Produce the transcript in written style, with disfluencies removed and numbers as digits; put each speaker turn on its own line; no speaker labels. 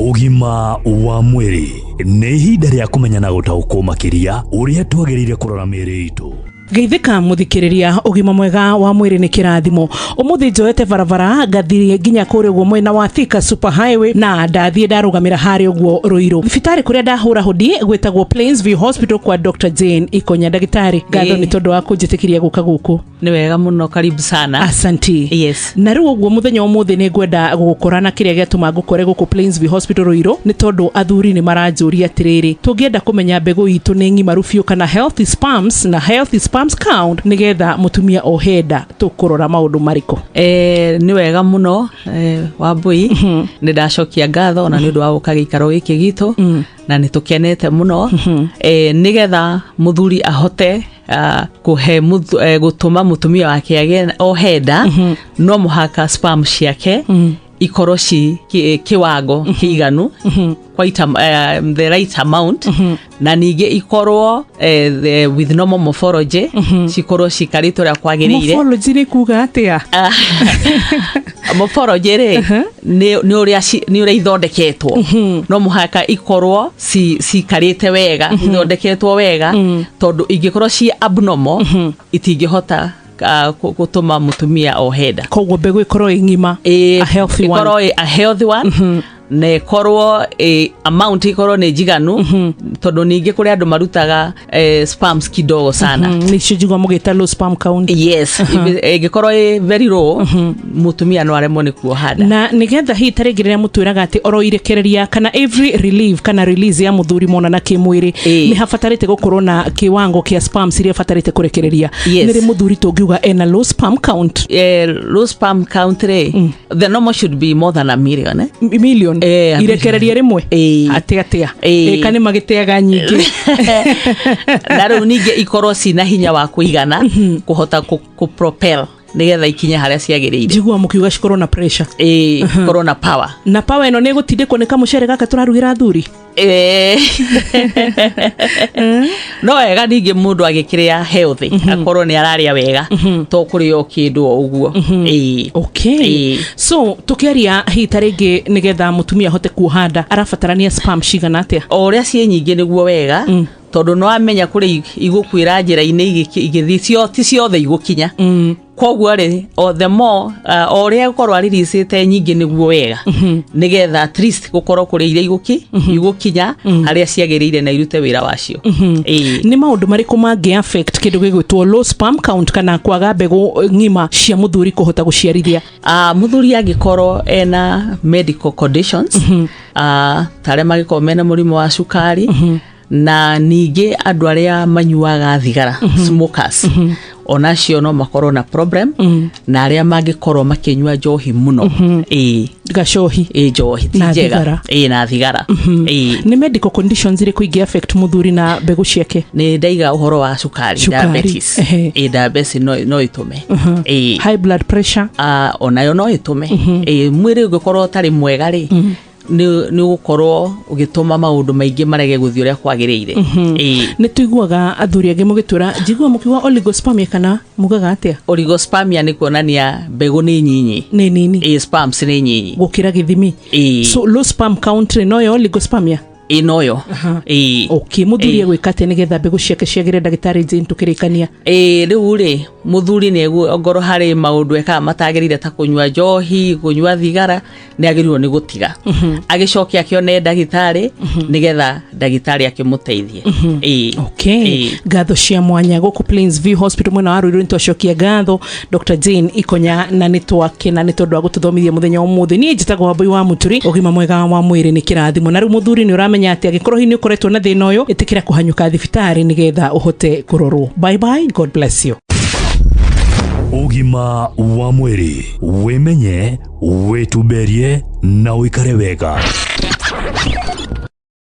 Ũgima wa mwĩrĩ nĩ ihinda rĩa kũmenya na gũtaũkwo makĩria ũrĩa twagĩrĩire kũrora mĩĩrĩ itũ.
Geithĩka mũthikĩrĩria, ũgima mwega wa mwĩrĩ nĩ kĩrathimo. Ũmũthĩ njoete barabara ngathiĩ nginya kũrĩa ũguo mwena wa Thika Super Highway, na ndathiĩ ndarũgamĩra harĩa ũguo Ruiru thibitarĩ kũrĩa ndahũra hũdi gwĩtagwo Plainsview Hospital kwa Dr Jane Ikonya. Ndagĩtarĩ, ngatho nĩ tondũ wa kũnjĩtĩkĩria gũka gũkũ.
Nĩ wega mũno, karibu sana.
Asanti.
Yes.
Na rĩu ũguo mũthenya ũmũthĩ nĩ ngwenda gũgũkora, na kĩrĩa gĩatũma ngũkore gũkũ Plainsview Hospital Ruiru nĩ tondũ athuri nĩ maranjũria atĩrĩrĩ, tũngĩenda kũmenya mbegũ itũ nĩ ng'imaru biũ kana healthy sperms na healthy sperms count nĩgetha mũtumia ohe nda, tũkũrora maũndũ marĩkũ?
Nĩ wega mũno, Wambui, nĩ ndacokia ngatho na nĩ ũndũ wa gũka gĩikaro gĩkĩ gitũ, na nĩ tũkenete mũno. Nĩgetha mũthuri ahote kũhe gũtũma mũtumia wake agĩe ohe nda, no mũhaka sperm ciake ikorwo ci kĩwango kĩiganu, quite the right amount, na ningĩ ikorwo with normal morphology, cikorwo cikarĩte ũrĩa kwagĩrĩire.
Morphology nĩ kuga atĩa?
Morphology rĩ, nĩ ũrĩa nĩ ũrĩa ithondeketwo. No mũhaka ikorwo cikarĩte wega, ithondeketwo wega, tondũ ingĩkorwo ci abnormal itingĩhota gũtũma mũtumia ohe nda.
Koguo mbegũ ĩkorwo ĩ ng'ima, a healthy one.
Ĩkorwo ĩ a healthy one, na ĩkorwo amount ĩkorwo nĩ njiganu, tondũ ningĩ kũrĩ andũ marutaga sperms kidogo sana.
Nĩcio njigua mũgĩta low sperm count.
Yes, ĩngĩkorwo ĩ very low, mũtumia no aremwo nĩ kuoha nda.
Na nigetha hihi ta rĩngĩ rĩrĩa mũtwĩraga atĩ oro irekereria kana every relief kana release ya mũthuri monana kĩmwĩrĩ, nĩ habatarĩte gũkorwo na kĩwango kĩa sperms iria batarĩte kũrekereria, nĩ rĩ mũthuri tũngiuga ena low sperm count?
Low sperm count rĩ, the normal should be more than a million, eh?
Million?
A
irekereria rĩmwe?
Ĩĩ.
Atĩ atĩa?
Ĩĩ.
Ĩ, ka nĩ magĩteaga nyingĩ.
Na rĩu ningĩ ikorwo cina hinya wa kũigana kũhota kũ propel nĩgetha ikinye harĩa ciagĩrĩire.
Njigua mũkiuga cikorwo na pressure.
Ĩĩ, ikorwo na power.
Na power ĩno nĩ ĩgũtindĩkwo nĩ kamũcere gaka tũrarugĩra athuri?
No wega ningĩ mũndũ agĩkĩrĩa healthy, akorwo nĩ ararĩa wega, to kũrĩa o kĩndũ o ũguo. Ĩĩ.
Okay. So tukiaria hihi ta rĩngĩ nĩgetha mũtumia ahote kuoha nda, arabatarania sperm cigana atĩa?
O ũrĩa ciĩ nyingĩ nĩguo wega, tondũ no amenya kũrĩ igũkuĩra njĩra-inĩ igĩthiĩ, ti ciothe igũkinya. Koguo rĩ, o the more o ũrĩa gũkorwo aririsĩte nyingĩ nĩguo wega, nĩgetha at least gũkorwo kũrĩ iria igũkinya harĩa ciagĩrĩire na irute wĩra wacio. Ĩĩ.
Nĩ maũndũ marĩkũ mangĩ affect kĩndũ gĩgwĩtwo low sperm count kana kwaga mbegũ ng'ima cia mũthuri kũhota gũciarithia?
Mũthuri angĩkorwo ena medical conditions, ta arĩa mangĩkorwo mena mũrimũ wa cukari, na ningĩ andũ arĩa manyuaga thigara, smokers, onacio no makorwo na problem, na arĩa mangĩkorwo makĩnyua njohi mũno. Ĩĩ.
Gacohi?
Ĩĩ, njohi ti
Na
njega.
thigara.
Ĩĩ, na thigara. Ĩĩ.
Nĩ medical conditions irĩkũ ingĩ affect mũthuri na mbegũ ciake?
Nĩ ndaiga ũhoro wa cukari,
Cukari,
diabetes. Ĩĩ, diabetes no ĩtũme. Ĩĩ.
High blood pressure?
Onayo no ĩtũme. Ĩĩ, mwĩrĩ ũngĩkorwo ũtarĩ mwega rĩ, nĩ ũgũkorwo ũgĩtũma maũndũ maingĩ marege gũthiĩ ũrĩa kwagĩrĩire. Ĩĩ.
Nĩ tũiguaga athuri angĩ mũgĩtwĩra, njigua mũkiuga oligospermia, kana mugaga atĩa?
Oligospermia nĩ kuonania mbegũ nĩ nyinyi.
Nĩ nini.
Ĩĩ, sperms nĩ nyinyi
gũkĩra gĩthimi.
Ĩĩ.
So low sperm count rĩ, noyo oligospermia?
Ĩĩ, noyo. Ĩĩ.
Okay, mũthuri egwĩka atĩa nĩgetha mbegũ ciake ciagĩre, ndagĩtarĩ Jane, tũkĩrĩkania?
Ĩĩ, rĩu rĩ, mũthuri nĩ ongorwo harĩ maũndũ ekaga matagĩrĩire ta kũnyua njohi, kũnyua thigara, nĩ agĩrĩirwo nĩ gũtiga, agĩcoke akĩone ndagĩtarĩ nĩgetha ndagĩtarĩ akĩmũteithie. Ĩĩ.
Okay.
Ĩĩ.
Ngatho cia mwanya gũkũ Plains View Hospital mwena wa Ruiru, nĩtwacokia ngatho Dr Jane Ikonya, na nĩtwakena nĩ tondũ wa gũtũthomithia mũthenya wa ũmũthĩ. Niĩ njĩtagwo Wambui wa Mũturi. Ũgima mwega wa mwĩrĩ nĩ kĩrathimo, na rĩu mũthuri nĩ ũramenya atĩ angĩkorwo hihi nĩ ũkoretwo na thĩna ũyũ, ĩtĩkĩra kũhanyũka thibitarĩ nĩgetha ũhote kũrorwo. Bye bye, God bless you.
Ũgima wa mwĩrĩ, wĩmenye, wĩtumberie na ũikare wega.